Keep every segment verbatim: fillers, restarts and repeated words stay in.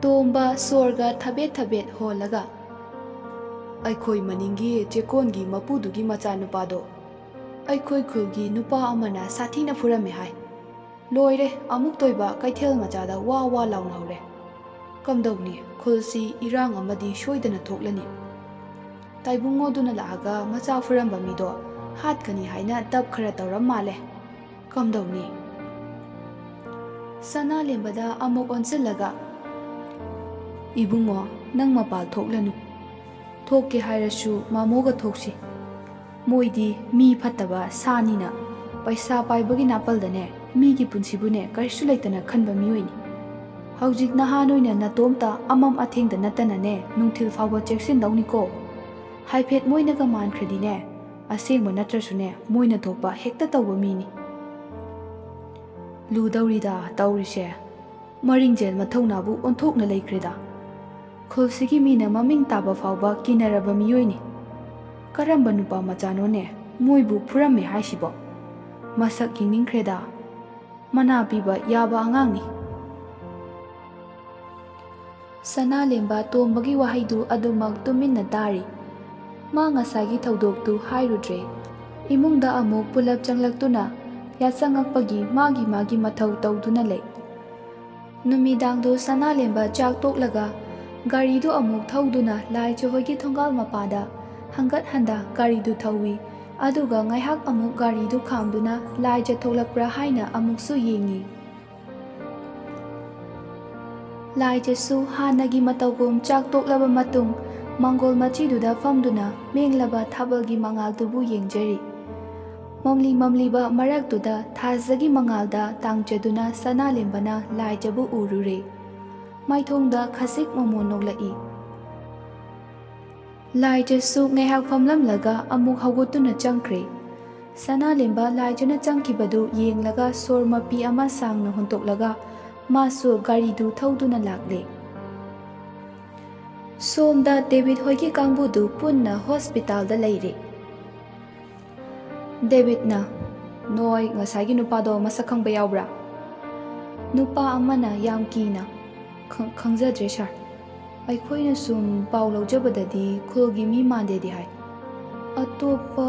ꯇꯣꯝꯕ ꯁꯣꯔꯒ ꯊꯕꯦꯠ ꯊꯕꯦꯠ ꯍꯣꯜꯂꯒ, "ꯑꯩꯈꯣꯏ ꯃꯅꯤꯡꯒꯤ ꯆꯦꯛꯀꯣꯟꯒꯤ ꯃꯄꯨꯗꯨꯒꯤ ꯃꯆꯥꯅꯨꯄꯥꯗꯣ ꯑꯩꯈꯣꯏ ꯈꯨꯜꯒꯤ ꯅꯨꯄꯥ ꯑꯃꯅ ꯁꯥꯊꯤꯅ ꯐꯨꯔꯝꯃꯦ ꯍꯥꯏ꯫ ꯂꯣꯏꯔꯦ, ꯑꯃꯨꯛꯇꯣꯏꯕ ꯀꯩꯊꯦꯜ ꯃꯆꯥꯗ ꯋꯥ ꯋꯥ ꯂꯥꯎꯅꯍꯧꯔꯦ꯫ ꯀꯝꯗꯧꯅꯤ, ꯈꯨꯜꯁꯤ ꯏꯔꯥꯡ ꯑꯃꯗꯤ ꯁꯣꯏꯗꯅ ꯊꯣꯛꯂꯅꯤ꯫ ꯇꯥꯏꯕꯨꯡꯉꯣꯗꯨꯅ ꯂꯥꯛꯑꯒ ꯃꯆꯥ ꯐꯨꯔꯝꯕ ꯃꯤꯗꯣ ꯍꯥꯠꯀꯅꯤ ꯍꯥꯏꯅ ꯗꯞ ꯈꯔ ꯇꯧꯔꯝ ꯃꯥꯜꯂꯦ꯫ ꯀꯝꯗꯧꯅꯤ?" ꯁꯅꯥꯂꯦꯝꯕꯗ ꯑꯃꯨꯛ ꯑꯣꯟꯁꯤꯜꯂꯒ, "ꯏꯕꯨꯡꯉꯣ, ꯅꯪ ꯃꯄꯥꯜ ꯊꯣꯛꯂꯅꯨ꯫ ꯊꯣꯛꯀꯦ ꯍꯥꯏꯔꯁꯨ ꯃꯥꯃꯣꯒ ꯊꯣꯛꯁꯤ꯫ ꯃꯣꯏꯗꯤ ꯃꯤ ꯐꯠꯇꯕ ꯁꯥꯅꯤꯅ ꯄꯩꯁꯥ ꯄꯥꯏꯕꯒꯤ ꯅꯥꯄꯜꯗꯅꯦ, ꯃꯤꯒꯤ ꯄꯨꯟꯁꯤꯕꯨꯅꯦ ꯀꯔꯤꯁꯨ ꯂꯩꯇꯅ ꯈꯟꯕ ꯃꯤꯑꯣꯏꯅꯤ꯫ ꯍꯧꯖꯤꯛ ꯅꯍꯥ ꯅꯣꯏꯅ ꯅꯇꯣꯝꯇ ꯑꯃꯝ ꯑꯊꯦꯡꯗ ꯅꯠꯇꯅꯅꯦ ꯅꯨꯡꯊꯤꯜ ꯐꯥꯎꯕ ꯆꯦꯛꯁꯤꯟꯗꯧꯅꯤꯀꯣ꯫ ꯍꯥꯏꯐꯦꯠ ꯃꯣꯏꯅꯒ ꯃꯥꯟꯈ꯭ꯔꯗꯤꯅꯦ, ꯑꯁꯦꯡꯕ ꯅꯠꯇ꯭ꯔꯁꯨꯅꯦ ꯃꯣꯏꯅ ꯊꯣꯛꯄ ꯍꯦꯛꯇ ꯇꯧꯕ ꯃꯤꯅꯤ꯫ ꯂꯨꯗꯧꯔꯤꯗ ꯇꯧꯔꯤꯁꯦ꯫ ꯃꯔꯤꯡꯖꯦꯜ ꯃꯊꯧꯅꯥꯕꯨ ꯑꯣꯟꯊꯣꯛꯅ ꯂꯩꯈ꯭ꯔꯦꯗ꯫ ꯈꯨꯜꯁꯤꯒꯤ ꯃꯤꯅ ꯃꯃꯤꯡ ꯇꯥꯕ ꯐꯥꯎꯕ ꯀꯤꯅꯔꯕ ꯃꯤꯑꯣꯏꯅꯤ꯫ ꯀꯔꯝꯕ ꯅꯨꯄꯥ ꯃꯆꯥꯅꯣꯅꯦ ꯃꯣꯏꯕꯨ ꯐꯨꯔꯝꯃꯦ ꯍꯥꯏꯁꯤꯕꯣ? ꯃꯁꯛ ꯌꯦꯡꯅꯤꯡꯈ꯭ꯔꯦꯗ꯫ ꯃꯅꯥ ꯄꯤꯕ ꯌꯥꯕ ꯑꯉꯥꯡꯅꯤ꯫" ꯁꯅꯥꯂꯦꯝꯕ ꯇꯣꯝꯕꯒꯤ ꯋꯥꯍꯩꯗꯨ ꯑꯗꯨꯃꯛ ꯇꯨꯃꯤꯟꯅ ꯇꯥꯔꯤ꯫ ꯃꯥ ꯉꯁꯥꯏꯒꯤ ꯊꯧꯗꯣꯛꯇꯨ ꯍꯥꯏꯔꯨꯗ꯭ꯔꯦ꯫ ꯏꯃꯨꯡꯗ ꯑꯃꯨꯛ ꯄꯨꯂꯞ ꯆꯪꯂꯛꯇꯨꯅ ꯌꯥꯆꯪꯉꯛꯄꯒꯤ ꯃꯥꯒꯤ ꯃꯥꯒꯤ ꯃꯊꯧ ꯇꯧꯗꯨꯅ ꯂꯩ꯫ ꯅꯨꯃꯤꯗꯥꯡꯗꯨ ꯁꯅꯥꯂꯦꯝꯕ ꯆꯥꯛ ꯇꯣꯛꯂꯒ ꯒꯥꯔꯤꯗꯨ ꯑꯃꯨꯛ ꯊꯧꯗꯨꯅ ꯂꯥꯏꯖ ꯍꯣꯏꯒꯤ ꯊꯣꯡꯒꯥꯜ ꯃꯄꯥꯗ ꯍꯪꯒꯠ ꯍꯟꯗ ꯒꯥꯔꯤꯗꯨ ꯊꯧꯏ꯫ ꯑꯗꯨꯒ ꯉꯥꯏꯍꯥꯛ ꯑꯃꯨꯛ ꯒꯥꯔꯤꯗꯨ ꯈꯥꯝꯗꯨꯅ ꯂꯥꯏꯖ ꯊꯣꯛꯂꯛꯄ꯭ꯔꯥ ꯍꯥꯏꯅ ꯑꯃꯨꯛꯁꯨ ꯌꯦꯡꯏ꯫ ꯂꯥꯏꯖꯁꯨ ꯍꯥꯟꯅꯒꯤ ꯃꯇꯧꯒꯨꯝ ꯆꯥꯛ ꯇꯣꯛꯂꯕ ꯃꯇꯨꯡ ꯃꯥꯡꯒꯣꯜ ꯃꯆꯤꯗꯨꯗ ꯐꯝꯗꯨꯅ ꯃꯦꯡꯂꯕ ꯊꯥꯕꯜꯒꯤ ꯃꯉꯥꯜꯗꯨꯕꯨ ꯌꯦꯡꯖꯔꯤ꯫ ꯃꯝꯂꯤ ꯃꯝꯂꯤꯕ ꯃꯔꯛꯇꯨꯗ ꯊꯥꯖꯒꯤ ꯃꯉꯥꯜꯗ ꯇꯥꯡꯖꯗꯨꯅ ꯁꯅꯥꯂꯦꯝꯕꯅ ꯂꯥꯏꯖꯕꯨ ꯎꯔꯨꯔꯦ꯫ ꯃꯥꯏꯊꯣꯡꯗ ꯈꯖꯤꯛ ꯃꯃꯣꯟ ꯅꯣꯛꯂꯛꯏ꯫ ꯂꯥꯏꯖꯁꯨ ꯉꯥꯏꯍꯥꯛ ꯐꯝꯂꯝꯂꯒ ꯑꯃꯨꯛ ꯍꯧꯒꯠꯇꯨꯅ ꯆꯪꯈ꯭ꯔꯦ꯫ ꯁꯅꯥꯂꯦꯝꯕ ꯂꯥꯏꯖꯅ ꯆꯪꯈꯤꯕꯗꯨ ꯌꯦꯡꯂꯒ ꯁꯣꯔ ꯃꯄꯤ ꯑꯃ ꯁꯥꯡꯅ ꯍꯣꯟꯇꯣꯛꯂꯒ ꯃꯥꯁꯨ ꯒꯥꯔꯤꯗꯨ ꯊꯧꯗꯨꯅ ꯂꯥꯛꯂꯦ꯫ ꯁꯣꯝꯗ ꯗꯦꯕꯤꯠ ꯍꯣꯏꯒꯤ ꯀꯥꯡꯕꯨꯗꯨ ꯄꯨꯟꯅ ꯍꯣꯁꯄꯤꯇꯥꯜꯗ ꯂꯩꯔꯦ꯫ ꯗꯦꯕꯤꯠꯅ, "ꯅꯣꯏ ꯉꯁꯥꯏꯒꯤ ꯅꯨꯄꯥꯗꯣ ꯃꯁꯛ ꯈꯪꯕ ꯌꯥꯎꯕ꯭ꯔꯥ?" ꯅꯨꯄꯥ ꯑꯃꯅ ꯌꯥꯝ ꯀꯤꯅ, ꯈꯪ- ꯈꯪꯖꯗ꯭ꯔꯦ ꯁꯥꯔ꯫ ꯑꯩꯈꯣꯏꯅ ꯁꯨꯝ ꯄꯥꯎ ꯂꯧꯖꯕꯗꯗꯤ ꯈꯨꯜꯒꯤ ꯃꯤ ꯃꯥꯟꯗꯦꯗꯤ ꯍꯥꯏ꯫ ꯑꯇꯣꯞꯄ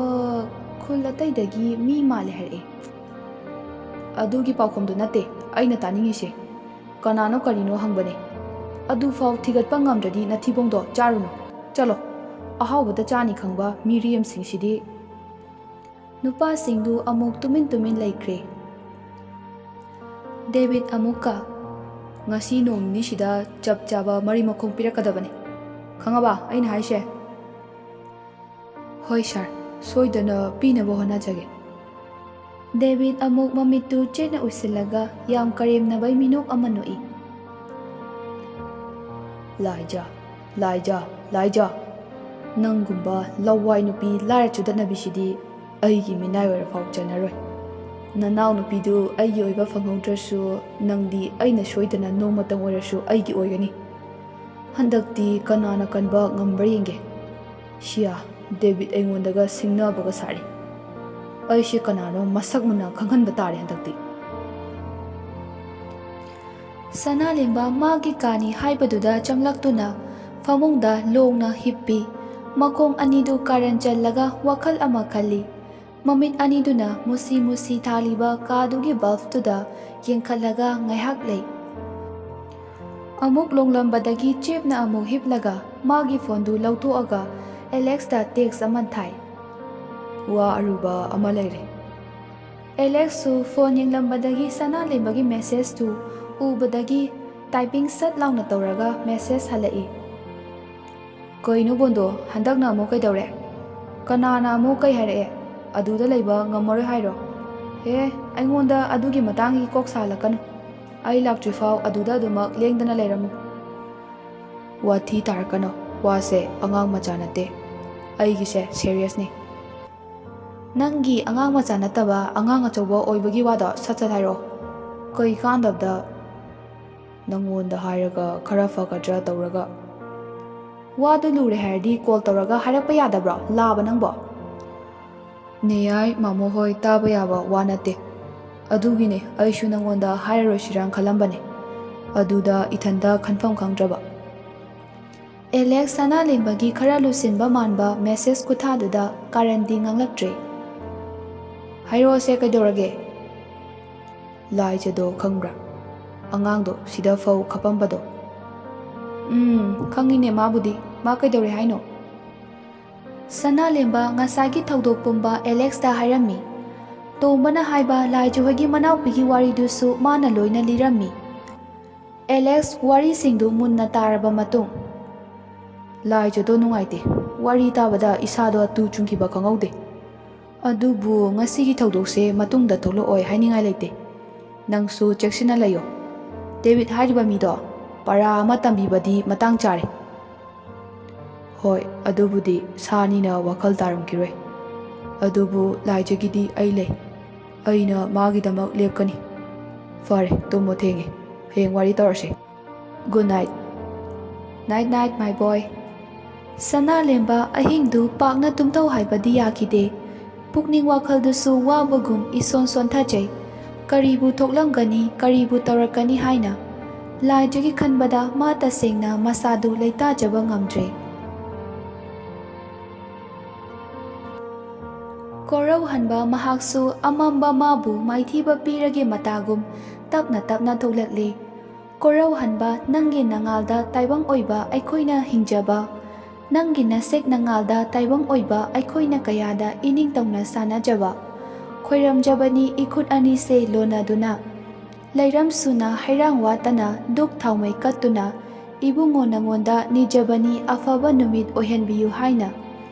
ꯈꯨꯜ ꯑꯇꯩꯗꯒꯤ ꯃꯤ ꯃꯥꯜꯂꯦ ꯍꯥꯏꯔꯛꯑꯦ꯫ ꯑꯗꯨꯒꯤ ꯄꯥꯎꯈꯨꯝꯗꯨ ꯅꯠꯇꯦ ꯑꯩꯅ ꯇꯥꯅꯤꯡꯉꯤꯁꯦ꯫ ꯀꯅꯥꯅꯣ ꯀꯔꯤꯅꯣ ꯍꯪꯕꯅꯦ꯫ ꯑꯗꯨꯐꯥꯎ ꯊꯤꯒꯠꯄ ꯉꯝꯗ꯭ꯔꯗꯤ ꯅꯊꯤꯕꯣꯡꯗꯣ ꯆꯥꯔꯨꯅꯨ꯫ ꯆꯠꯂꯣ, ꯑꯍꯥꯎꯕꯗ ꯆꯥꯅꯤ ꯈꯪꯕ ꯃꯤꯔꯦꯝꯁꯤꯡꯁꯤꯗꯤ꯫ ꯅꯨꯄꯥꯁꯤꯡꯗꯨ ꯑꯃꯨꯛ ꯇꯨꯃꯤꯟ ꯇꯨꯃꯤꯟ ꯂꯩꯈ꯭ꯔꯦ꯫ ꯗꯦꯕꯤꯠ ꯑꯃꯨꯛꯀ, "ꯉꯁꯤ ꯅꯣꯡ ꯅꯤꯅꯤꯁꯤꯗ ꯆꯞ ꯆꯥꯕ ꯃꯔꯤ ꯃꯈꯣꯡ ꯄꯤꯔꯛꯀꯗꯕꯅꯤ꯫ ꯈꯪꯉꯕ ꯑꯩꯅ ꯍꯥꯏꯁꯦ?" "ꯍꯣꯏ ꯁꯥꯔ, ꯁꯣꯏꯗꯅ ꯄꯤꯅꯕ ꯍꯣꯠꯅꯖꯒꯦ꯫" ꯗꯦꯕꯤꯠ ꯑꯃꯨꯛ ꯃꯃꯤꯠꯇꯨ ꯆꯦꯠꯅ ꯎꯏꯁꯤꯜꯂꯒ ꯌꯥꯝ ꯀꯔꯦꯝꯅꯕꯩ ꯃꯤꯅꯣꯛ ꯑꯃ ꯅꯣꯛꯏ꯫ "ꯂꯥꯏꯖꯥ, ꯂꯥꯏꯖꯥ, ꯂꯥꯏꯖꯥ, ꯅꯪꯒꯨꯝꯕ ꯂꯋꯥꯏ ꯅꯨꯄꯤ ꯂꯥꯏꯔ ꯆꯨꯗꯠꯅꯕꯤꯁꯤꯗꯤ ꯑꯩꯒꯤ ꯃꯤꯅꯥꯏ ꯑꯣꯏꯔꯐꯥꯎ ꯆꯟꯅꯔꯣꯏ꯫ ꯅꯅꯥꯎ ꯅꯨꯄꯤꯗꯨ ꯑꯩꯒꯤ ꯑꯣꯏꯕ ꯐꯪꯍꯧꯗ꯭ꯔꯁꯨ ꯅꯪꯗꯤ ꯑꯩꯅ ꯁꯣꯏꯗꯅ ꯅꯣꯡꯃꯇꯪ ꯑꯣꯏꯔꯁꯨ ꯑꯩꯒꯤ ꯑꯣꯏꯒꯅꯤ꯫ ꯍꯟꯗꯛꯇꯤ ꯀꯅꯥꯅ ꯀꯟꯕ ꯉꯝꯕ꯭ꯔꯥ ꯌꯦꯡꯒꯦ꯫" ꯁꯤꯌꯥ, ꯗꯦꯕꯤꯠ ꯑꯩꯉꯣꯟꯗꯒ ꯁꯤꯡꯅꯕꯒ ꯁꯥꯔꯤ꯫ ꯑꯩꯁꯦ ꯀꯅꯥꯅꯣ ꯃꯁꯛ ꯃꯨꯟꯅ ꯈꯪꯍꯟꯕ ꯇꯥꯔꯦ ꯍꯟꯗꯛꯇꯤ꯫ ꯁꯅꯥꯂꯦꯝꯕ ꯃꯥꯒꯤ ꯀꯥꯅꯤ ꯍꯥꯏꯕꯗꯨꯗ ꯆꯪꯂꯛꯇꯨꯅ ꯐꯃꯨꯡꯗ ꯂꯣꯡꯅ ꯍꯤꯞꯄꯤ꯫ ꯃꯈꯣꯡ ꯑꯅꯤꯗꯨ ꯀꯥꯔꯟ ꯆꯜꯂꯒ ꯋꯥꯈꯜ ꯑꯃ ꯈꯜꯂꯤ꯫ ꯃꯃꯤꯠ ꯑꯅꯤꯗꯨꯅ ꯃꯨꯁꯤ ꯃꯨꯁꯤ ꯊꯥꯜꯂꯤꯕ ꯀꯥꯗꯨꯒꯤ ꯕꯜꯕꯇꯨꯗ ꯌꯦꯡꯈꯠꯂꯒ ꯉꯥꯏꯍꯥꯛ ꯂꯩ꯫ ꯑꯃꯨꯛ ꯂꯣꯡꯂꯝꯕꯗꯒꯤ ꯆꯦꯞꯅ ꯑꯃꯨꯛ ꯍꯤꯞꯂꯒ ꯃꯥꯒꯤ ꯐꯣꯟꯗꯨ ꯂꯧꯊꯣꯛꯑꯒ ꯑꯦꯂꯦꯛꯁꯇ ꯇꯦꯛꯁ ꯑꯃ ꯊꯥꯏ꯫ "ꯋꯥ ꯑꯔꯨꯕ ꯑꯃ ꯂꯩꯔꯦ꯫" ꯑꯦꯂꯦꯛꯁꯁꯨ ꯐꯣꯟ ꯌꯦꯡꯂꯝꯕꯗꯒꯤ ꯁꯅꯥꯂꯦꯝꯕꯒꯤ ꯃꯦꯁꯦꯖꯇꯨ ꯎꯕꯗꯒꯤ ꯇꯥꯏꯄꯤꯡ ꯁꯠ ꯂꯥꯎꯅ ꯇꯧꯔꯒ ꯃꯦꯁꯦꯖ ꯍꯜꯂꯛꯏ꯫ "ꯀꯩꯅꯣ ꯕꯣꯟꯗꯣ, ꯍꯟꯗꯛꯅ ꯑꯃꯨꯛ ꯀꯩꯗꯧꯔꯦ? ꯀꯅꯥꯅ ꯑꯃꯨꯛ ꯀꯩ ꯍꯥꯏꯔꯛꯑꯦ? ꯑꯗꯨꯗ ꯂꯩꯕ ꯉꯝꯃꯔꯣꯏ ꯍꯥꯏꯔꯣ? ꯍꯦ, ꯑꯩꯉꯣꯟꯗ ꯑꯗꯨꯒꯤ ꯃꯇꯥꯡꯒꯤ ꯀꯣꯛ ꯁꯥꯍꯜꯂꯛꯀꯅꯨ꯫ ꯑꯩ ꯂꯥꯛꯇ꯭ꯔꯤꯐꯥꯎ ꯑꯗꯨꯗ ꯑꯗꯨꯃꯛ ꯂꯦꯡꯗꯅ ꯂꯩꯔꯝꯃꯨ꯫" "ꯋꯥꯊꯤ ꯇꯥꯔꯛꯀꯅꯣ, ꯋꯥꯁꯦ ꯑꯉꯥꯡ ꯃꯆꯥ ꯅꯠꯇꯦ꯫ ꯑꯩꯒꯤꯁꯦ ꯁꯦꯔꯤꯌꯁꯅꯤ꯫" "ꯅꯪꯒꯤ ꯑꯉꯥꯡ ꯃꯆꯥ ꯅꯠꯇꯕ ꯑꯉꯥꯡ ꯑꯆꯧꯕ ꯑꯣꯏꯕꯒꯤ ꯋꯥꯗꯣ ꯁꯠ ꯁꯠ ꯍꯥꯏꯔꯛꯑꯣ꯫ ꯀꯩ ꯀꯥꯟꯗꯕꯗ ꯅꯪꯉꯣꯟꯗ ꯍꯥꯏꯔꯒ ꯈꯔ ꯐꯒꯗ꯭ꯔꯥ ꯇꯧꯔꯒ꯫ ꯋꯥꯗꯨ ꯂꯨꯔꯦ ꯍꯥꯏꯔꯗꯤ ꯀꯣꯜ ꯇꯧꯔꯒ ꯍꯥꯏꯔꯛꯄ ꯌꯥꯗꯕ꯭ꯔꯣ? ꯂꯥꯕ ꯅꯪꯕꯣ?" "ꯅꯦꯌꯥꯏ, ꯃꯥꯃꯣ ꯍꯣꯏ ꯇꯥꯕ ꯌꯥꯕ ꯋꯥ ꯅꯠꯇꯦ꯫ ꯑꯗꯨꯒꯤꯅꯦ ꯑꯩꯁꯨ ꯅꯪꯉꯣꯟꯗ ꯍꯥꯏꯔꯔꯣꯏꯁꯤꯔꯥꯅ ꯈꯜꯂꯝꯕꯅꯦ꯫ ꯑꯗꯨꯗ ꯏꯊꯟꯇ ꯈꯟꯐꯝ ꯈꯪꯗ꯭ꯔꯕ꯫ ꯑꯦꯂꯦꯛꯁ ꯁꯅꯥꯂꯦꯝꯕꯒꯤ ꯈꯔ ꯂꯨꯁꯤꯟꯕ ꯃꯥꯟꯕ ꯃꯦꯁꯦꯖ ꯈꯨꯊꯥꯗꯨꯗ ꯀꯥꯔꯟꯗꯤ ꯉꯥꯡꯂꯛꯇ꯭ꯔꯦ꯫ "ꯍꯥꯏꯔꯛꯑꯣꯁꯦ, ꯀꯩꯗꯧꯔꯒꯦ?" "ꯂꯥꯏꯖꯗꯣ ꯈꯪꯕ꯭ꯔꯥ? ꯑꯉꯥꯡꯗꯣ ꯁꯤꯗ ꯐꯧ ꯈꯞꯄꯝꯕꯗꯣ?" "ꯎꯝ, ꯈꯪꯉꯤꯅꯦ ꯃꯥꯕꯨꯗꯤ꯫ ꯃꯥ ꯀꯩꯗꯧꯔꯦ ꯍꯥꯏꯅꯣ?" ꯁꯅꯥꯂꯦꯝꯕ ꯉꯁꯥꯏꯒꯤ ꯊꯧꯗꯣꯛ ꯄꯨꯝꯕ ꯑꯦꯂꯦꯛꯁꯇ ꯍꯥꯏꯔꯝꯃꯤ꯫ ꯇꯣꯝꯕꯅ ꯍꯥꯏꯕ ꯂꯥꯏꯖ ꯍꯣꯏꯒꯤ ꯃꯅꯥꯎꯄꯤꯒꯤ ꯋꯥꯔꯤꯗꯨꯁꯨ ꯃꯥꯅ ꯂꯣꯏꯅ ꯂꯤꯔꯝꯃꯤ꯫ ꯑꯦꯂꯦꯛꯁ ꯋꯥꯔꯤꯁꯤꯡꯗꯨ ꯃꯨꯟꯅ ꯇꯥꯔꯕ ꯃꯇꯨꯡ, "ꯂꯥꯏꯖꯗꯣ ꯅꯨꯡꯉꯥꯏꯇꯦ꯫ ꯋꯥꯔꯤ ꯇꯥꯕꯗ ꯏꯁꯥꯗꯣ ꯇꯨ ꯆꯨꯡꯈꯤꯕ ꯈꯪꯍꯧꯗꯦ꯫ ꯑꯗꯨꯕꯨ ꯉꯁꯤꯒꯤ ꯊꯧꯗꯣꯛꯁꯦ ꯃꯇꯨꯡꯗ ꯊꯣꯛꯂꯛꯑꯣꯏ ꯍꯥꯏꯅꯤꯡꯉꯥꯏ ꯂꯩꯇꯦ꯫ ꯅꯪꯁꯨ ꯆꯦꯛꯁꯤꯟꯅ ꯂꯩꯌꯣ꯫ ꯗꯦꯕꯤꯠ ꯍꯥꯏꯔꯤꯕ ꯃꯤꯗꯣ ꯄꯔꯥ ꯑꯃ ꯇꯝꯕꯤꯕꯗꯤ ꯃꯇꯥꯡ ꯆꯥꯔꯦ꯫" "ꯍꯣꯏ, ꯑꯗꯨꯕꯨꯗꯤ ꯁꯥꯅꯤꯅ ꯋꯥꯈꯜ ꯇꯥꯔꯝꯈꯤꯔꯣꯏ꯫ ꯑꯗꯨꯕꯨ ꯂꯥꯏꯖꯒꯤꯗꯤ ꯑꯩ ꯂꯩ꯫ ꯑꯩꯅ ꯃꯥꯒꯤꯗꯃꯛ ꯂꯦꯞꯀꯅꯤ꯫ ꯐꯔꯦ, ꯇꯨꯝꯃꯣ, ꯊꯦꯡꯉꯦ꯫ ꯍꯌꯦꯡ ꯋꯥꯔꯤ ꯇꯧꯔꯁꯦ꯫ Good night." "Night night, my boy." ꯁꯅꯥꯂꯦꯝꯕ ꯑꯍꯤꯡꯗꯨ ꯄꯥꯛꯅ ꯇꯨꯝꯊꯧ ꯍꯥꯏꯕꯗꯤ ꯌꯥꯈꯤꯗꯦ꯫ ꯄꯨꯛꯅꯤꯡ ꯋꯥꯈꯜꯗꯨꯁꯨ ꯋꯥꯕꯒꯨꯝ ꯏꯁꯣꯟ ꯁꯣꯟꯊꯖꯩ꯫ ꯀꯔꯤꯕꯨ ꯊꯣꯛꯂꯝꯒꯅꯤ, ꯀꯔꯤꯕꯨ ꯇꯧꯔꯛꯀꯅꯤ ꯍꯥꯏꯅ꯫ ꯂꯥꯏꯖꯒꯤ ꯈꯟꯕꯗ ꯃꯥ ꯇꯁꯦꯡꯅ ꯃꯁꯥꯗꯨ ꯂꯩꯇꯥꯖꯕ ꯉꯝꯗ꯭ꯔꯦ꯫ ꯀꯣꯔꯧꯍꯟꯕ ꯃꯍꯥꯛꯁꯨ ꯑꯃꯝꯕ ꯃꯥꯕꯨ ꯃꯥꯏꯊꯤꯕ ꯄꯤꯔꯒꯦ ꯃꯇꯥꯒꯨꯝ ꯇꯞꯅ ꯇꯞꯅ ꯊꯣꯛꯂꯛꯂꯦ꯫ ꯀꯣꯔꯧꯍꯟꯕ, ꯅꯪꯒꯤ ꯅꯉꯥꯜꯗ ꯇꯥꯏꯕꯪ ꯑꯣꯏꯕ ꯑꯩꯈꯣꯏꯅ ꯍꯤꯡꯖꯕ, ꯅꯪꯒꯤ ꯅꯁꯦꯛ ꯅꯉꯥꯜꯗ ꯇꯥꯏꯕꯪ ꯑꯣꯏꯕ ꯑꯩꯈꯣꯏꯅ ꯀꯌꯥꯗ ꯏꯅꯤꯡꯇꯧꯅ ꯁꯥꯟꯅꯖꯕ, ꯈꯣꯏꯔꯝꯖꯕꯅꯤ ꯏꯈꯨꯠ ꯑꯅꯤꯁꯦ ꯂꯣꯟꯅꯗꯨꯅ꯫ ꯂꯩꯔꯝ ꯁꯨꯅ ꯍꯩꯔꯥꯡ ꯋꯥꯠꯇꯅ ꯙꯨꯛ ꯊꯥꯎꯃꯩ ꯀꯠꯇꯨꯅ, ꯏꯕꯨꯡꯉꯣ ꯅꯉꯣꯟꯗ ꯅꯤꯖꯕꯅꯤ ꯑꯐꯕ ꯅꯨꯃꯤꯠ ꯑꯣꯏꯍꯟꯕꯤꯌꯨ ꯍꯥꯏꯅ꯫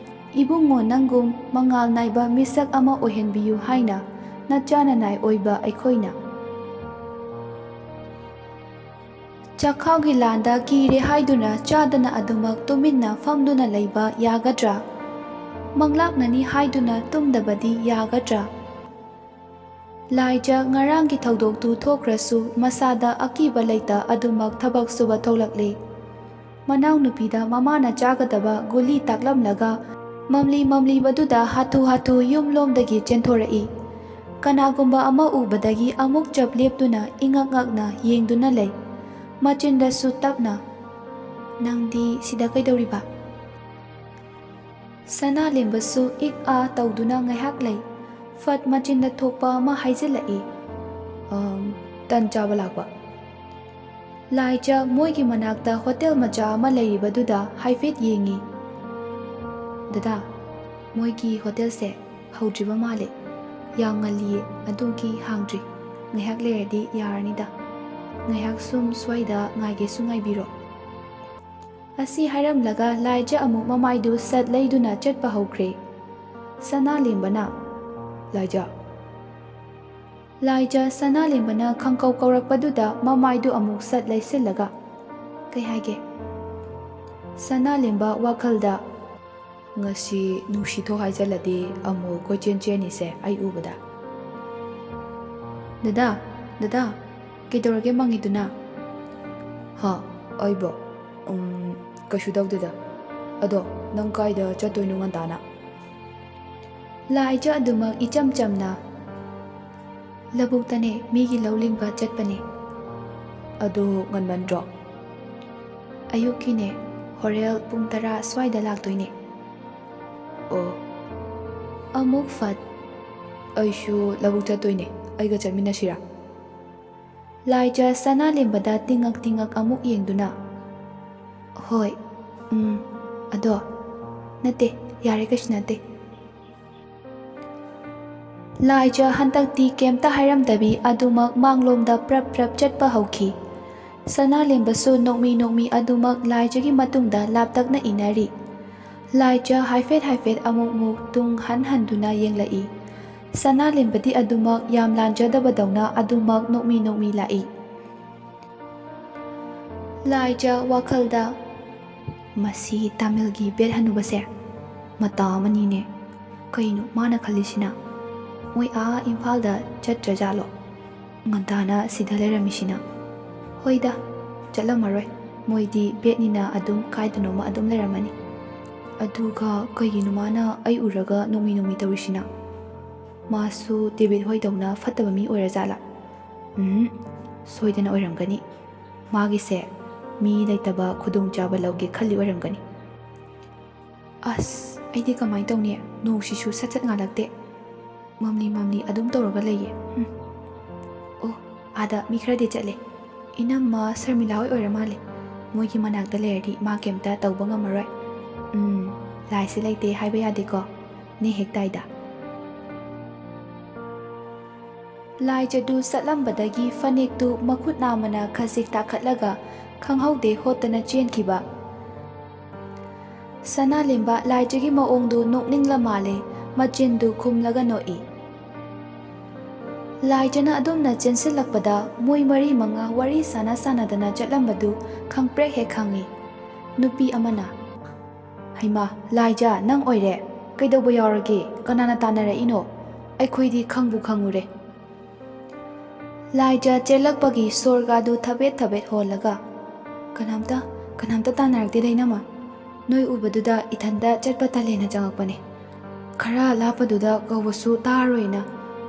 ꯏꯕꯨꯡꯉꯣ ꯅꯪꯒꯨꯝ ꯃꯉꯥꯜ ꯅꯥꯏꯕ ꯃꯤꯁꯛ ꯑꯃ ꯑꯣꯏꯍꯟꯕꯤꯌꯨ ꯍꯥꯏꯅ ꯅꯆꯥ ꯅꯅꯥꯏ ꯑꯣꯏꯕ ꯑꯩꯈꯣꯏꯅ꯫ ꯆꯥꯛꯈꯥꯎꯒꯤ ꯂꯥꯟꯗ ꯀꯤꯔꯦ ꯍꯥꯏꯗꯨꯅ ꯆꯥꯗꯅ ꯑꯗꯨꯃꯛ ꯇꯨꯃꯤꯟꯅ ꯐꯝꯗꯨꯅ ꯂꯩꯕ ꯌꯥꯒꯗ꯭ꯔꯥ? ꯃꯪꯂꯥꯛꯅꯅꯤ ꯍꯥꯏꯗꯨꯅ ꯇꯨꯝꯗꯕꯗꯤ ꯌꯥꯒꯗ꯭ꯔꯥ? ꯂꯥꯏꯖ ꯉꯔꯥꯡꯒꯤ ꯊꯧꯗꯣꯛꯇꯨ ꯊꯣꯛꯈ꯭ꯔꯁꯨ ꯃꯁꯥꯗ ꯑꯀꯤꯕ ꯂꯩꯇ ꯑꯗꯨꯃꯛ ꯊꯕꯛ ꯁꯨꯕ ꯊꯣꯛꯂꯛꯂꯦ꯫ ꯃꯅꯥꯎꯅꯨꯄꯤꯗ ꯃꯃꯥꯅ ꯆꯥꯒꯗꯕ ꯒꯨꯂꯤ ꯇꯥꯛꯂꯝꯂꯒ ꯃꯝꯂꯤ ꯃꯝꯂꯤꯕꯗꯨꯗ ꯍꯥꯊꯨ ꯍꯥꯊꯨ ꯌꯨꯝꯂꯣꯝꯗꯒꯤ ꯆꯦꯟꯊꯣꯔꯛꯏ꯫ ꯀꯅꯥꯒꯨꯝꯕ ꯑꯃ ꯎꯕꯗꯒꯤ ꯑꯃꯨꯛ ꯆꯞ ꯂꯦꯞꯇꯨꯅ ꯏꯉꯛ ꯉꯛꯅ ꯌꯦꯡꯗꯨꯅ ꯂꯩ꯫ ꯃꯆꯤꯟꯗꯁꯨ ꯇꯞꯅ, "ꯅꯪꯗꯤ ꯁꯤꯗ ꯀꯩꯗꯧꯔꯤꯕ?" ꯁꯅꯥꯂꯦꯝꯕꯁꯨ ꯏꯛ ꯑꯥ ꯇꯧꯗꯨꯅ ꯉꯥꯏꯍꯥꯛ ꯂꯩ꯫ ꯐꯠ ꯃꯆꯤꯟꯗ ꯊꯣꯛꯄ ꯑꯃ ꯍꯥꯏꯖꯤꯜꯂꯛꯏ, "ꯑꯝ, ꯇꯟ ꯆꯥꯕ ꯂꯥꯛꯄ꯫" ꯂꯥꯏꯖ ꯃꯣꯏꯒꯤ ꯃꯅꯥꯛꯇ ꯍꯣꯇꯦꯜ ꯃꯆꯥ ꯑꯃ ꯂꯩꯔꯤꯕꯗꯨꯗ ꯍꯥꯏꯐꯦꯠ ꯌꯦꯡꯉꯤ꯫ "ꯗꯗꯥ, ꯃꯣꯏꯒꯤ ꯍꯣꯇꯦꯜꯁꯦ ꯍꯧꯗ꯭ꯔꯤꯕ ꯃꯥꯜꯂꯦ꯫ ꯌꯥꯝ ꯉꯜꯂꯤꯌꯦ, ꯑꯗꯨꯒꯤ ꯍꯥꯡꯗ꯭ꯔꯤ꯫ ꯉꯥꯏꯍꯥꯛ ꯂꯩꯔꯗꯤ ꯌꯥꯔꯅꯤꯗ꯫ ꯉꯥꯏꯍꯥꯛ ꯁꯨꯝ ꯁ꯭ꯋꯥꯏꯗ ꯉꯥꯏꯒꯦꯁꯨ ꯉꯥꯏꯕꯤꯔꯣ꯫" ꯑꯁꯤ ꯍꯥꯏꯔꯝꯂꯒ ꯂꯥꯏꯖ ꯑꯃꯨꯛ ꯃꯃꯥꯏꯗꯨ ꯁꯠ ꯂꯩꯗꯨꯅ ꯆꯠꯄ ꯍꯧꯈ꯭ꯔꯦ꯫ ꯁꯅꯥꯂꯦꯝꯕꯅ, "ꯂꯥꯏꯖ!" ꯂꯥꯏꯖ ꯁꯅꯥꯂꯦꯝꯕꯅ ꯈꯪꯀꯧ ꯀꯧꯔꯛꯄꯗꯨꯗ ꯃꯃꯥꯏꯗꯨ ꯑꯃꯨꯛ ꯁꯠ ꯂꯩꯁꯤꯜꯂꯒ, "ꯀꯩ ꯍꯥꯏꯒꯦ?" ꯁꯅꯥꯂꯦꯝꯕ ꯋꯥꯈꯜꯗ, "ꯉꯁꯤ ꯅꯨꯡꯁꯤꯊꯣꯛ ꯍꯥꯏꯖꯜꯂꯗꯤ ꯑꯃꯨꯛ ꯀꯣꯏꯆꯦꯟ ꯆꯦꯟꯅꯤꯁꯦ ꯑꯩ ꯎꯕꯗ꯫" "ꯗꯗꯥ, ꯗꯗꯥ, ꯀꯩꯗꯧꯔꯒꯦ ꯃꯪꯉꯤꯗꯨꯅ?" "ꯍꯥ, ꯑꯩꯕꯣ? ꯎꯝ, ꯀꯩꯁꯨ ꯇꯧꯗꯦꯗ꯫ ꯑꯗꯣ ꯅꯪ ꯀꯥꯏꯗ ꯆꯠꯇꯣꯏꯅꯣ ꯉꯟꯇꯥꯅ?" ꯂꯥꯏꯖ ꯑꯗꯨꯃꯛ ꯏꯆꯝ ꯆꯝꯅ, "ꯂꯧꯕꯨꯛꯇꯅꯦ, ꯃꯤꯒꯤ ꯂꯧ ꯂꯤꯡꯕ ꯆꯠꯄꯅꯦ꯫" "ꯑꯗꯨ ꯉꯟꯃꯟꯗ꯭ꯔꯣ?" "ꯑꯌꯨꯛꯀꯤꯅꯦ, ꯍꯣꯔꯦꯜ ꯄꯨꯡ ꯇꯔꯥ ꯁ꯭ꯋꯥꯏꯗ ꯂꯥꯛꯇꯣꯏꯅꯦ꯫" "ꯑꯣ꯫" ꯑꯃꯨꯛ ꯐꯠ, "ꯑꯩꯁꯨ ꯂꯧꯕꯨꯛ ꯆꯠꯇꯣꯏꯅꯦ, ꯑꯩꯒ ꯆꯠꯃꯤꯟꯅꯁꯤꯔꯥ?" ꯂꯥꯏꯖ ꯁꯅꯥꯂꯦꯝꯕꯗ ꯇꯤꯡꯉꯛ ꯇꯤꯡꯉꯛ ꯑꯃꯨꯛ ꯌꯦꯡꯗꯨꯅ, "ꯍꯣꯏ, ꯎꯝ, ꯑꯗꯣ, ꯅꯠꯇꯦ, ꯌꯥꯔꯦ, ꯀꯩꯁꯨ ꯅꯠꯇꯦ꯫" ꯂꯥꯏꯖ ꯍꯟꯗꯛꯇꯤ ꯀꯩꯝꯇ ꯍꯥꯏꯔꯝꯗꯕꯤ ꯑꯗꯨꯃꯛ ꯃꯥꯡꯂꯣꯝꯗ ꯄ꯭ꯔꯞ ꯄ꯭ꯔꯞ ꯆꯠꯄ ꯍꯧꯈꯤ꯫ ꯁꯅꯥꯂꯦꯝꯕꯁꯨ ꯅꯣꯛꯃꯤ ꯅꯣꯛꯃꯤ ꯑꯗꯨꯃꯛ ꯂꯥꯏꯖꯒꯤ ꯃꯇꯨꯡꯗ ꯂꯥꯞꯇꯛꯅ ꯏꯟꯅꯔꯤ꯫ ꯂꯥꯏꯖ ꯍꯥꯏꯐꯦꯠ ꯍꯥꯏꯐꯦꯠ ꯑꯃꯨꯛ ꯃꯨꯛ ꯇꯨꯡ ꯍꯟ ꯍꯟꯗꯨꯅ ꯌꯦꯡꯂꯛꯏ꯫ ꯁꯅꯥꯂꯦꯝꯕꯗꯤ ꯑꯗꯨꯃꯛ ꯌꯥꯝ ꯂꯥꯟꯖꯗꯕꯗꯧꯅ ꯑꯗꯨꯃꯛ ꯅꯣꯛꯃꯤ ꯅꯣꯛꯃꯤ ꯂꯥꯛꯏ꯫ ꯂꯥꯏꯖ ꯋꯥꯈꯜꯗ, "ꯃꯁꯤ ꯇꯥꯃꯤꯜꯒꯤ ꯕꯦꯠ ꯍꯅꯨꯕꯁꯦ ꯃꯇꯥ ꯑꯃꯅꯤꯅꯦ꯫ ꯀꯩꯅꯣ ꯃꯥꯅ ꯈꯜꯂꯤꯁꯤꯅ? ꯃꯣꯏ ꯑꯥ ꯏꯝꯐꯥꯜꯗ ꯆꯠꯇ꯭ꯔꯖꯥꯠꯂꯣ? ꯉꯟꯇꯥꯅ ꯁꯤꯗ ꯂꯩꯔꯝꯃꯤꯁꯤꯅ? ꯍꯣꯏꯗ, ꯆꯠꯂꯝꯃꯔꯣꯏ꯫ ꯃꯣꯏꯗꯤ ꯕꯦꯠꯅꯤꯅ ꯑꯗꯨꯝ ꯀꯥꯏꯗꯅꯣꯃ ꯑꯗꯨꯝ ꯂꯩꯔꯝꯃꯅꯤ꯫ ꯑꯗꯨꯒ ꯀꯩꯒꯤꯅꯣ ꯃꯥꯅ ꯑꯩ ꯎꯔꯒ ꯅꯣꯛꯃꯤ ꯅꯣꯛꯃꯤ ꯇꯧꯔꯤꯁꯤꯅ? ꯃꯥꯁꯨ ꯗꯦꯕꯤꯠ ꯍꯣꯏꯗꯧꯅ ꯐꯠꯇꯕ ꯃꯤ ꯑꯣꯏꯔꯖꯥꯠꯂꯥ? ꯎꯝ, ꯁꯣꯏꯗꯅ ꯑꯣꯏꯔꯝꯒꯅꯤ꯫ ꯃꯥꯒꯤꯁꯦ ꯃꯤ ꯂꯩꯇꯕ ꯈꯨꯗꯣꯡꯆꯥꯕ ꯂꯧꯒꯦ ꯈꯜꯂꯤ ꯑꯣꯏꯔꯝꯒꯅꯤ꯫ ꯑꯁ, ꯑꯩꯗꯤ ꯀꯃꯥꯏꯅ ꯇꯧꯅꯤ? ꯅꯣꯡꯁꯤꯁꯨ ꯁꯠ ꯁꯠ ꯉꯥꯜꯂꯛꯇꯦ꯫ ꯃꯝꯂꯤ ꯃꯝꯂꯤ ꯑꯗꯨꯝ ꯇꯧꯔꯒ ꯂꯩꯌꯦ꯫ ꯎꯝ꯫ ꯑꯣ, ꯑꯥꯗ ꯃꯤ ꯈꯔꯗꯤ ꯆꯠꯂꯦ꯫ ꯏꯅꯝꯃ ꯁꯔꯃꯤꯂꯥ ꯍꯣꯏ ꯑꯣꯏꯔ ꯃꯥꯜꯂꯦ꯫ ꯃꯣꯏꯒꯤ ꯃꯅꯥꯛꯇ ꯂꯩꯔꯗꯤ ꯃꯥ ꯀꯩꯝꯇ ꯇꯧꯕ ꯉꯝꯃꯔꯣꯏ꯫ ꯎꯝ, ꯂꯥꯏꯁꯦ ꯂꯩꯇꯦ ꯍꯥꯏꯕ ꯌꯥꯗꯦꯀꯣ꯫ ꯅꯦ ꯍꯦꯛ ꯇꯥꯏꯗ꯫ ꯂꯥꯏꯖꯗꯨ ꯆꯠꯂꯝꯕꯗꯒꯤ ꯐꯅꯦꯛꯇꯨ ꯃꯈꯨꯠ ꯅꯥꯝꯃꯅ ꯈꯖꯤꯛ ꯇꯥꯈꯠꯂꯒ ꯈꯪꯍꯧꯗꯦ ꯍꯣꯠꯇꯅ ꯆꯦꯟꯈꯤꯕ꯫ ꯁꯅꯥꯂꯦꯝꯕ ꯂꯥꯏꯖꯒꯤ ꯃꯑꯣꯡꯗꯨ ꯅꯣꯛꯅꯤꯡꯂ ꯃꯥꯜꯂꯦ, ꯃꯆꯤꯟꯗꯨ ꯈꯨꯝꯂꯒ ꯅꯣꯛꯏ꯫ ꯂꯥꯏꯖꯅ ꯑꯗꯨꯝꯅ ꯆꯦꯟꯁꯤꯜꯂꯛꯄꯗ ꯃꯣꯏ ꯃꯔꯤ ꯃꯉꯥ ꯋꯥꯔꯤ ꯁꯥꯟꯅ ꯁꯥꯟꯅꯗꯅ ꯆꯠꯂꯝꯕꯗꯨ ꯈꯪꯄ꯭ꯔꯦꯛ ꯍꯦꯛ ꯈꯪꯏ꯫ ꯅꯨꯄꯤ ꯑꯃꯅ, "ꯍꯩꯃꯥ, ꯂꯥꯏꯖ, ꯅꯪ ꯑꯣꯏꯔꯦ? ꯀꯩꯗꯧꯕ ꯌꯥꯎꯔꯒꯦ? ꯀꯅꯥꯅ ꯇꯥꯟꯅꯔꯛꯏꯅꯣ? ꯑꯩꯈꯣꯏꯗꯤ ꯈꯪꯕꯨ ꯈꯪꯉꯨꯔꯦ꯫" ꯂꯥꯏꯖ ꯆꯦꯜꯂꯛꯄꯒꯤ ꯁꯣꯔꯒꯗꯨ ꯊꯕꯦꯠ ꯊꯕꯦꯠ ꯍꯣꯜꯂꯒ, "ꯀꯅꯥꯝꯇ, ꯀꯅꯥꯝꯇ ꯇꯥꯟꯅꯔꯛꯇꯦꯗ, ꯏꯅꯝꯃ꯫ ꯅꯣꯏ ꯎꯕꯗꯨꯗ ꯏꯊꯟꯇ ꯆꯠꯄ ꯇꯜꯂꯦꯅ ꯆꯪꯉꯛꯄꯅꯦ꯫ ꯈꯔ ꯂꯥꯞꯄꯗꯨꯗ ꯀꯧꯕꯁꯨ ꯇꯥꯔꯣꯏꯅ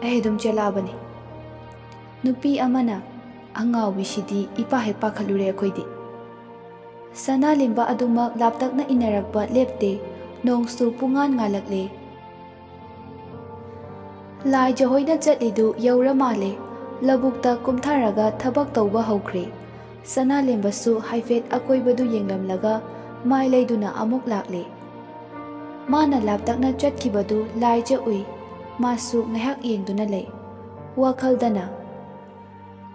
ꯑꯩ ꯑꯗꯨꯝ ꯆꯦꯜꯂꯛꯑꯕꯅꯤ꯫" ꯅꯨꯄꯤ ꯑꯃꯅ, "ꯑꯉꯥꯎꯕꯤꯁꯤꯗꯤ ꯏꯄꯥ ꯍꯦꯛ ꯄꯥꯈꯠꯂꯨꯔꯦ ꯑꯩꯈꯣꯏꯗꯤ꯫" ꯁꯅꯥꯂꯦꯝꯕ ꯑꯗꯨꯃꯛ ꯂꯥꯞꯇꯛꯅ ꯏꯟꯅꯔꯛꯄ ꯂꯦꯞꯇꯦ꯫ ꯅꯣꯡꯁꯨ ꯄꯨꯡꯉꯥꯟ ꯉꯥꯜꯂꯛꯂꯦ꯫ ꯂꯥꯏꯖꯍꯣꯏꯅ ꯆꯠꯂꯤꯗꯨ ꯌꯧꯔ ꯃꯥꯜꯂꯦ꯫ ꯂꯧꯕꯨꯛꯇ ꯀꯨꯝꯊꯔꯒ ꯊꯕꯛ ꯇꯧꯕ ꯍꯧꯈ꯭ꯔꯦ꯫ ꯁꯅꯥꯂꯦꯝꯕꯁꯨ ꯍꯥꯏꯐꯦꯠ ꯑꯀꯣꯏꯕꯗꯨ ꯌꯦꯡꯂꯝꯂꯒ ꯃꯥꯏ ꯂꯩꯗꯨꯅ ꯑꯃꯨꯛ ꯂꯥꯛꯂꯦ꯫ ꯃꯥꯅ ꯂꯥꯞꯇꯛꯅ ꯆꯠꯈꯤꯕꯗꯨ ꯂꯥꯏꯖ ꯎꯏ꯫ ꯃꯥꯁꯨ ꯉꯥꯏꯍꯥꯛ ꯌꯦꯡꯗꯨꯅ ꯂꯩ꯫ ꯋꯥꯈꯜꯗꯅ,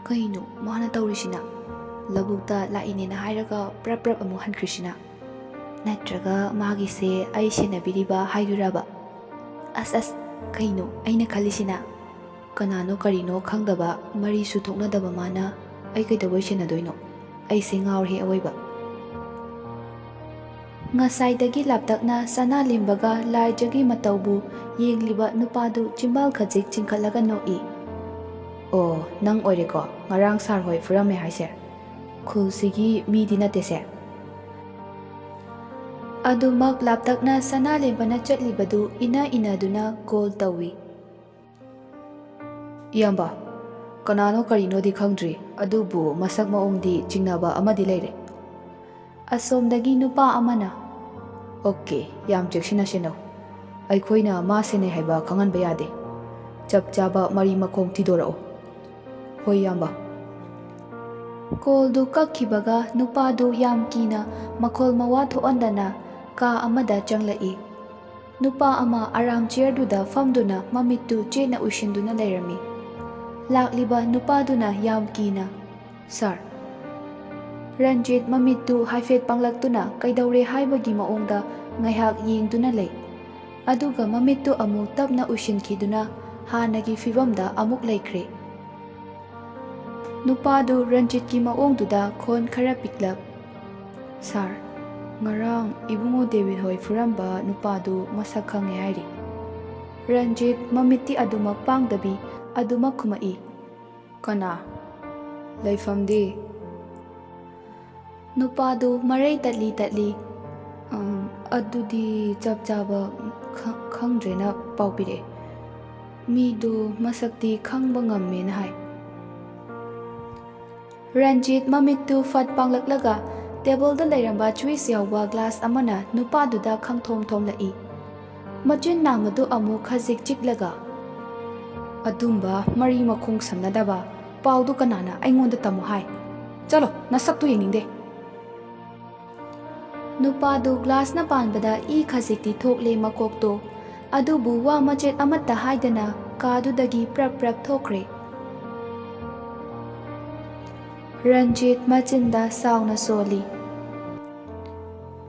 "ꯀꯩꯅꯣ ꯃꯥꯅ ꯇꯧꯔꯤꯁꯤꯅ? ꯂꯧꯕꯨꯛꯇ ꯂꯥꯛꯏꯅꯦꯅ ꯍꯥꯏꯔꯒ ꯄ꯭ꯔꯞ ꯄ꯭ꯔꯞ ꯑꯃꯨꯛ ꯍꯟꯈ꯭ꯔꯤꯁꯤꯅ? ꯅꯠꯇ꯭ꯔꯒ ꯃꯥꯒꯤꯁꯦ ꯑꯩ ꯁꯦꯟꯅꯕꯤꯔꯤꯕ ꯍꯥꯏꯗꯣꯏꯔꯕ? ꯑꯁ, ꯑꯁ, ꯀꯩꯅꯣ ꯑꯩꯅ ꯈꯜꯂꯤꯁꯤꯅ? ꯀꯅꯥꯅꯣ ꯀꯔꯤꯅꯣ ꯈꯪꯗꯕ, ꯃꯔꯤꯁꯨ ꯊꯣꯛꯅꯗꯕ ꯃꯥꯅ ꯑꯩ ꯀꯩꯗꯧꯕꯩ ꯁꯦꯟꯅꯗꯣꯏꯅꯣ? ꯑꯩꯁꯦ ꯉꯥꯎꯔꯦ ꯑꯋꯣꯏꯕ꯫" ꯉꯁꯥꯏꯗꯒꯤ ꯂꯥꯞꯇꯛꯅ ꯁꯅꯥꯂꯦꯝꯕꯒ ꯂꯥꯏꯖꯒꯤ ꯃꯇꯧꯕꯨ ꯌꯦꯡꯂꯤꯕ ꯅꯨꯄꯥꯗꯨ ꯆꯤꯝꯕꯥꯜ ꯈꯖꯤꯛ ꯆꯤꯡꯈꯠꯂꯒ ꯅꯣꯛꯏ꯫ "ꯑꯣ, ꯅꯪ ꯑꯣꯏꯔꯦꯀꯣ ꯉꯔꯥꯡ ꯁꯥꯔ ꯍꯣꯏ ꯐꯨꯔꯝꯃꯦ ꯍꯥꯏꯁꯦ? ꯈꯨꯜꯁꯤꯒꯤ ꯃꯤꯗꯤ ꯅꯠꯇꯦꯁꯦ?" ꯑꯗꯨꯃꯛ ꯂꯥꯞꯇꯛꯅ ꯁꯅꯥꯂꯦꯝꯕꯅ ꯆꯠꯂꯤꯕꯗꯨ ꯏꯅ ꯏꯅꯗꯨꯅ ꯀꯣꯜ ꯇꯧꯏ꯫ "ꯏꯌꯥꯝꯕ, ꯀꯅꯥꯅꯣ ꯀꯔꯤꯅꯣꯗꯤ ꯈꯪꯗ꯭ꯔꯤ, ꯑꯗꯨꯕꯨ ꯃꯁꯛ ꯃꯑꯣꯡꯗꯤ ꯆꯤꯡꯅꯕ ꯑꯃꯗꯤ ꯂꯩꯔꯦ꯫ ꯑꯁꯣꯝꯗꯒꯤ ꯅꯨꯄꯥ ꯑꯃꯅ, "ꯑꯣꯀꯦ, ꯌꯥꯝ ꯆꯦꯛꯁꯤꯟꯅ ꯁꯦꯟꯅꯧ꯫ ꯑꯩꯈꯣꯏꯅ ꯃꯥ ꯁꯦꯟꯅꯩ ꯍꯥꯏꯕ ꯈꯪꯍꯟꯕ ꯌꯥꯗꯦ꯫ ꯆꯞ ꯆꯥꯕ ꯃꯔꯤ ꯃꯈꯣꯡ ꯊꯤꯗꯣꯔꯛꯑꯣ꯫" "ꯍꯣꯏ, ꯏꯌꯥꯝꯕ꯫" ꯀꯣꯜꯗꯨ ꯀꯛꯈꯤꯕꯒ ꯅꯨꯄꯥꯗꯨ ꯌꯥꯝ ꯀꯤꯅ ꯃꯈꯣꯜ ꯃꯋꯥ ꯊꯣꯛꯍꯟꯗꯅ ꯀꯥ ꯑꯃꯗ ꯆꯪꯂꯛꯏ꯫ ꯅꯨꯄꯥ ꯑꯃ ꯑꯔꯥꯝ ꯆꯤꯌꯔꯗꯨꯗ ꯐꯝꯗꯨꯅ ꯃꯃꯤꯠꯇꯨ ꯆꯦꯠꯅ ꯎꯏꯁꯤꯟꯗꯨꯅ ꯂꯩꯔꯝꯃꯤ꯫ ꯂꯥꯛꯂꯤꯕ ꯅꯨꯄꯥꯗꯨꯅ ꯌꯥꯝ ꯀꯤꯅ, "ꯁꯥꯔ꯫" ꯔꯟꯖꯤꯠ ꯃꯃꯤꯠꯇꯨ ꯍꯥꯏꯐꯦꯠ ꯄꯥꯡꯂꯛꯇꯨꯅ ꯀꯩꯗꯧꯔꯦ ꯍꯥꯏꯕꯒꯤ ꯃꯑꯣꯡꯗ ꯉꯥꯏꯍꯥꯛ ꯌꯦꯡꯗꯨꯅ ꯂꯩ꯫ ꯑꯗꯨꯒ ꯃꯃꯤꯠꯇꯨ ꯑꯃꯨꯛ ꯇꯞꯅ ꯎꯏꯁꯤꯟꯈꯤꯗꯨꯅ ꯍꯥꯟꯅꯒꯤ ꯐꯤꯕꯝꯗ ꯑꯃꯨꯛ ꯂꯩꯈ꯭ꯔꯦ꯫ ꯅꯨꯄꯥꯗꯨ ꯔꯟꯖꯤꯠꯀꯤ ꯃꯑꯣꯡꯗꯨꯗ ꯈꯣꯟ ꯈꯔ ꯄꯤꯛꯂꯞ, "ꯁꯥꯔ, ꯉꯔꯥꯡ ꯏꯕꯨꯡꯉꯣ ꯗꯦꯕꯤꯠ ꯍꯣꯏ ꯐꯨꯔꯝꯕ ꯅꯨꯄꯥꯗꯨ ꯃꯁꯛ ꯈꯪꯉꯦ ꯍꯥꯏꯔꯤ꯫" ꯔꯟꯖꯤꯠ ꯃꯃꯤꯠꯇꯤ ꯑꯗꯨꯃꯛ ꯄꯥꯡꯗꯕꯤ ꯑꯗꯨꯃꯛ ꯈꯨꯝꯃꯛꯏ, "ꯀꯅꯥ? ꯂꯩꯐꯝꯗꯤ?" ꯅꯨꯄꯥꯗꯨ ꯃꯔꯩ ꯇꯠꯂꯤ ꯇꯠꯂꯤ, "ꯑꯝ, ꯑꯗꯨꯗꯤ ꯆꯞ ꯆꯥꯕ ꯈ-, ꯈꯪꯗ꯭ꯔꯦꯅ ꯄꯥꯎ ꯄꯤꯔꯛꯑꯦ꯫ ꯃꯤꯗꯨ ꯃꯁꯛꯇꯤ ꯈꯪꯕ ꯉꯝꯃꯦꯅ ꯍꯥꯏ꯫" ꯔꯟꯖꯤꯠ ꯃꯃꯤꯠꯇꯨ ꯐꯠ ꯄꯥꯡꯂꯛꯂꯒ ꯇꯦꯕꯜꯗ ꯂꯩꯔꯝꯕ ꯖꯨꯏꯁ ꯌꯥꯎꯕ ꯒ꯭ꯂꯥꯁ ꯑꯃꯅ ꯅꯨꯄꯥꯗꯨꯗ ꯈꯪꯊꯣꯝ ꯊꯣꯝꯂꯛꯏ꯫ ꯃꯆꯤꯟ ꯅꯥꯝꯃꯗꯨ ꯑꯃꯨꯛ ꯈꯖꯤꯛ ꯆꯤꯛꯂꯒ, "ꯑꯗꯨꯝꯕ ꯃꯔꯤ ꯃꯈꯣꯡ ꯁꯝꯅꯗꯕ ꯄꯥꯎꯗꯨ ꯀꯅꯥꯅ ꯑꯩꯉꯣꯟꯗ ꯇꯝꯃꯨ ꯍꯥꯏ? ꯆꯠꯂꯣ, ꯅꯁꯛꯇꯨ ꯌꯦꯡꯅꯤꯡꯗꯦ꯫" ꯅꯨꯄꯥꯗꯨ ꯒ꯭ꯂꯥꯁꯅ ꯄꯥꯟꯕꯗ ꯏ ꯈꯖꯤꯛꯇꯤ ꯊꯣꯛꯂꯦ ꯃꯀꯣꯛꯇꯣ, ꯑꯗꯨꯕꯨ ꯋꯥ ꯃꯆꯦꯠ ꯑꯃꯠꯇ ꯍꯥꯏꯗꯅ ꯀꯥꯗꯨꯗꯒꯤ ꯄ꯭ꯔꯞ ꯄ꯭ꯔꯞ ꯊꯣꯛꯈ꯭ꯔꯦ꯫ ꯔꯟꯖꯤꯠ ꯃꯆꯤꯟꯗ ꯁꯥꯎꯅ ꯁꯣꯜꯂꯤ꯫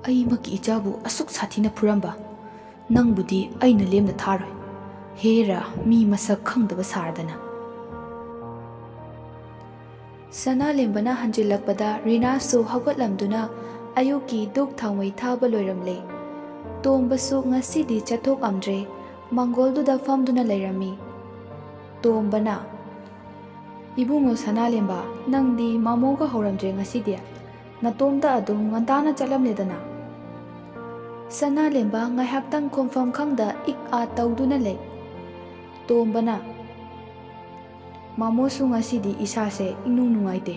"ꯑꯩꯃꯛꯀꯤ ꯏꯆꯥꯕꯨ ꯑꯁꯨꯛ ꯁꯥꯊꯤꯅ ꯐꯨꯔꯝꯕ ꯅꯪꯕꯨꯗꯤ ꯑꯩꯅ ꯂꯦꯝꯅ ꯊꯥꯔꯣꯏ꯫ ꯍꯦꯔꯥ, ꯃꯤ ꯃꯁꯛ ꯈꯪꯗꯕ ꯁꯥꯔꯗꯅ꯫" ꯁꯅꯥꯂꯦꯝꯕꯅ ꯍꯟꯖꯤꯜꯂꯛꯄꯗ ꯔꯤꯅꯥꯁꯨ ꯍꯧꯒꯠꯂꯝꯗꯨꯅ ꯑꯌꯨꯛꯀꯤ ꯙꯨꯛ ꯊꯥꯎꯃꯩ ꯊꯥꯕ ꯂꯣꯏꯔꯝꯂꯦ꯫ ꯇꯣꯝꯕꯁꯨ ꯉꯁꯤꯗꯤ ꯆꯠꯊꯣꯛꯑꯝꯗ꯭ꯔꯦ, ꯃꯥꯡꯒꯣꯜꯗꯨꯗ ꯐꯝꯗꯨꯅ ꯂꯩꯔꯝꯃꯤ꯫ ꯇꯣꯝꯕꯅ, "ꯏꯕꯨꯡꯉꯣ ꯁꯅꯥꯂꯦꯝꯕ, ꯅꯪꯗꯤ ꯃꯃꯣꯒ ꯍꯧꯔꯝꯗ꯭ꯔꯦ ꯉꯁꯤꯗꯤ? ꯅꯇꯣꯝꯇ ꯑꯗꯨꯝ ꯉꯟꯇꯥꯅ ꯆꯠꯂꯝꯂꯦꯗꯅ?" ꯁꯅꯥꯂꯦꯝꯕ ꯉꯥꯏꯍꯥꯛꯇꯪ ꯈꯣꯡꯐꯝ ꯈꯪꯗ ꯏꯛ ꯑꯥ ꯇꯧꯗꯨꯅ ꯂꯩ꯫ ꯇꯣꯝꯕꯅ, "ꯃꯥꯃꯣꯁꯨ ꯉꯁꯤꯗꯤ ꯏꯁꯥꯁꯦ ꯏꯅꯨꯡ ꯅꯨꯡꯉꯥꯏꯇꯦ,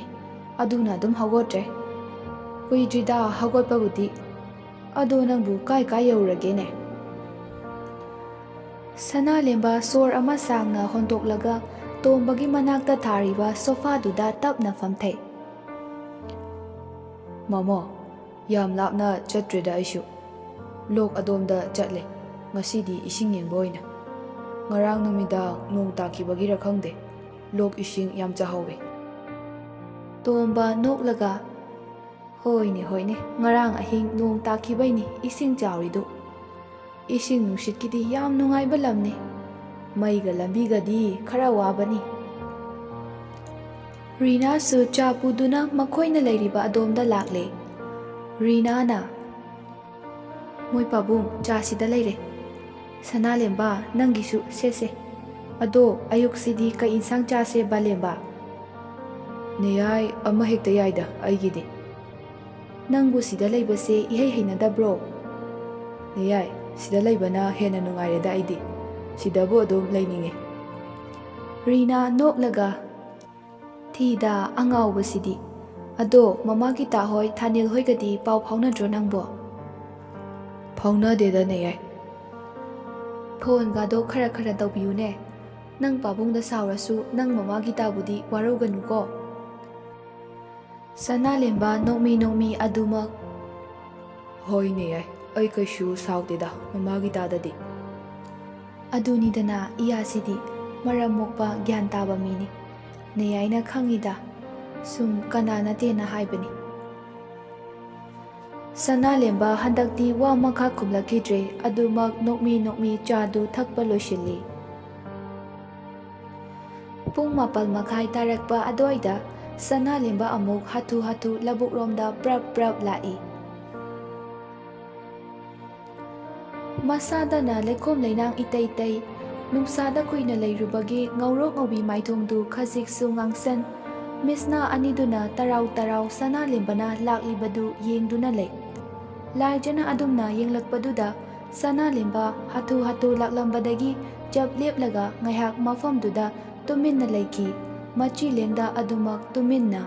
ꯑꯗꯨꯅ ꯑꯗꯨꯝ ꯍꯧꯒꯠꯇ꯭ꯔꯦ꯫ ꯀꯨꯏꯗ꯭ꯔꯤꯗ ꯍꯧꯒꯠꯄꯕꯨꯗꯤ꯫ ꯑꯗꯣ ꯅꯪꯕꯨ ꯀꯥꯏ ꯀꯥꯏ ꯌꯧꯔꯒꯦꯅꯦ?" ꯁꯅꯥꯂꯦꯝꯕ ꯁꯣꯔ ꯑꯃ ꯁꯥꯡꯅ ꯍꯣꯟꯗꯣꯛꯂꯒ ꯇꯣꯝꯕꯒꯤ ꯃꯅꯥꯛꯇ ꯊꯥꯔꯤꯕ ꯁꯣꯐꯥꯗꯨꯗ ꯇꯞꯅ ꯐꯝꯊꯩ꯫ "ꯃꯥꯃꯣ, ꯌꯥꯝ ꯂꯥꯞꯅ ꯆꯠꯇ꯭ꯔꯦꯗ ꯑꯩꯁꯨ꯫ ꯂꯣꯛ ꯑꯗꯣꯝꯗ ꯆꯠꯂꯦ, ꯉꯁꯤꯗꯤ ꯏꯁꯤꯡ ꯌꯦꯡꯕ ꯑꯣꯏꯅ꯫ ꯉꯔꯥꯡ ꯅꯨꯃꯤꯗꯥꯡ ꯅꯣꯡ ꯇꯥꯈꯤꯕꯒꯤꯔ ꯈꯪꯗꯦ, ꯂꯣꯛ ꯏꯁꯤꯡ ꯌꯥꯝ ꯆꯥꯍꯧꯋꯦ꯫" ꯇꯣꯝꯕ ꯅꯣꯛꯂꯒ, "ꯍꯣꯏꯅꯦ, ꯍꯣꯏꯅꯦ, ꯉꯔꯥꯡ ꯑꯍꯤꯡ ꯅꯣꯡ ꯇꯥꯈꯤꯕꯩꯅꯤ ꯏꯁꯤꯡ ꯆꯥꯎꯔꯤꯗꯨ꯫ ꯏꯁꯤꯡ ꯅꯨꯡꯁꯤꯠꯀꯤꯗꯤ ꯌꯥꯝ ꯅꯨꯡꯉꯥꯏꯕ ꯂꯝꯅꯤ꯫ ꯃꯩꯒ ꯂꯝꯕꯤꯒꯗꯤ ꯈꯔ ꯋꯥꯕꯅꯤ꯫" ꯔꯤꯅꯥꯁꯨ ꯆꯥ ꯄꯨꯗꯨꯅ ꯃꯈꯣꯏꯅ ꯂꯩꯔꯤꯕ ꯑꯗꯣꯝꯗ ꯂꯥꯛꯂꯦ꯫ ꯔꯤꯅꯥꯅ, "ꯃꯣꯏ ꯄꯥꯕꯨꯡ, ꯆꯥ ꯁꯤꯗ ꯂꯩꯔꯦ꯫ ꯁꯅꯥꯂꯦꯝꯕ, ꯅꯪꯒꯤꯁꯨ ꯁꯦꯁꯦ꯫ ꯑꯗꯣ ꯑꯌꯨꯛꯁꯤꯗꯤ ꯀꯩ ꯏꯟꯁꯥꯡ ꯆꯥꯁꯦ, ꯕꯥꯂꯦꯝꯕ?" "ꯅꯌꯥꯏ, ꯑꯃ ꯍꯦꯛꯇ ꯌꯥꯏꯗ ꯑꯩꯒꯤꯗꯤ꯫" "ꯅꯪꯕꯨ ꯁꯤꯗ ꯂꯩꯕꯁꯦ ꯏꯍꯩ ꯍꯩꯅꯗꯕ꯭ꯔꯣ?" "ꯅꯌꯥꯏ, ꯁꯤꯗ ꯂꯩꯕꯅ ꯍꯦꯟꯅ ꯅꯨꯡꯉꯥꯏꯔꯦꯗ ꯑꯩꯗꯤ꯫ ꯁꯤꯗꯕꯨ ꯑꯗꯨꯝ ꯂꯩꯅꯤꯡꯉꯦ꯫" ꯔꯤꯅꯥ ꯅꯣꯛꯂꯒ, "ꯊꯤꯗ ꯑꯉꯥꯎꯕꯁꯤꯗꯤ꯫ ꯑꯗꯣ ꯃꯃꯥ ꯒꯤꯇꯥ ꯍꯣꯏ, ꯊꯥꯅꯤꯜ ꯍꯣꯏꯒꯗꯤ ꯄꯥꯎ ꯐꯥꯎꯅꯗ꯭ꯔꯣ ꯅꯪꯕꯣ?" "ꯐꯥꯎꯅꯗꯦꯗ ꯅꯌꯥꯏ꯫" "ꯐꯣꯟꯒꯗꯣ ꯈꯔ ꯈꯔ ꯇꯧꯕꯤꯌꯨꯅꯦ꯫ ꯅꯪ ꯄꯥꯕꯨꯡꯗ ꯁꯥꯎꯔꯁꯨ ꯅꯪ ꯃꯃꯥ ꯒꯤꯇꯥꯕꯨꯗꯤ ꯋꯥꯔꯧꯒꯅꯨꯀꯣ꯫" ꯁꯅꯥꯂꯦꯝꯕ ꯅꯣꯛꯃꯤ ꯅꯣꯛꯃꯤ ꯑꯗꯨꯃꯛ, "ꯍꯣꯏꯅꯦ ꯌꯥꯏ, ꯑꯩ ꯀꯩꯁꯨ ꯁꯥꯎꯗꯦꯗ ꯃꯃꯥ ꯒꯤꯇꯥꯗꯗꯤ꯫" "ꯑꯗꯨꯅꯤꯗꯅ ꯏꯌꯥꯁꯤꯗꯤ ꯃꯔꯝ ꯃꯣꯛꯄ ꯒ꯭ꯌꯥꯟ ꯇꯥꯕ ꯃꯤꯅꯤ꯫ ꯅꯌꯥꯏꯅ ꯈꯪꯉꯤꯗ, ꯁꯨꯝ ꯀꯅꯥ ꯅꯠꯇꯦꯅ ꯍꯥꯏꯕꯅꯤ꯫" ꯁꯅꯥꯂꯦꯝꯕ ꯍꯟꯗꯛꯇꯤ ꯋꯥ ꯃꯈꯥ ꯈꯨꯝꯂꯛꯈꯤꯗ꯭ꯔꯦ, ꯑꯗꯨꯃꯛ ꯅꯣꯛꯃꯤ ꯅꯣꯛꯃꯤ ꯆꯥꯗꯨ ꯊꯛꯄ ꯂꯣꯏꯁꯤꯜꯂꯤ꯫ ꯄꯨꯡ ꯃꯥꯄꯜ ꯃꯈꯥꯏ ꯇꯥꯔꯛꯄ ꯑꯗꯨꯋꯥꯏꯗ ꯁꯅꯥꯂꯦꯝꯕ ꯑꯃꯨꯛ ꯍꯥꯊꯨ ꯍꯥꯊꯨ ꯂꯧꯕꯨꯛꯔꯣꯝꯗ ꯄ꯭ꯔꯞ ꯄ꯭ꯔꯞ ꯂꯥꯛꯏ꯫ ꯃꯁꯥꯗꯅ ꯂꯩꯈꯣꯝ ꯂꯩꯅꯥꯡ ꯏꯇꯩ ꯇꯩ, ꯅꯨꯡꯁꯥꯗ ꯀꯨꯏꯅ ꯂꯩꯔꯨꯕꯒꯤ ꯉꯧꯔꯣꯛ ꯉꯧꯕꯤ ꯃꯥꯏꯊꯣꯡꯗꯨ ꯈꯖꯤꯛꯁꯨ ꯉꯥꯡꯁꯟ, ꯃꯤꯠꯁꯅꯥ ꯑꯅꯤꯗꯨꯅ ꯇꯔꯥꯎ ꯇꯔꯥꯎ ꯁꯅꯥꯂꯦꯝꯕꯅ ꯂꯥꯛꯂꯤꯕꯗꯨ ꯌꯦꯡꯗꯨꯅ ꯂꯩ꯫ ꯂꯥꯏꯖꯅ ꯑꯗꯨꯝꯅ ꯌꯦꯡꯂꯛꯄꯗꯨꯗ ꯁꯅꯥꯂꯦꯝꯕ ꯍꯥꯊꯨ ꯍꯥꯊꯨ ꯂꯥꯛꯂꯝꯕꯗꯒꯤ ꯆꯞ ꯂꯦꯞꯂꯒ ꯉꯥꯏꯍꯥꯛ ꯃꯐꯝꯗꯨꯗ ꯇꯨꯃꯤꯟꯅ ꯂꯩꯈꯤ꯫ ꯃꯆꯤ ꯂꯦꯡꯗ ꯑꯗꯨꯃꯛ ꯇꯨꯃꯤꯟꯅ꯫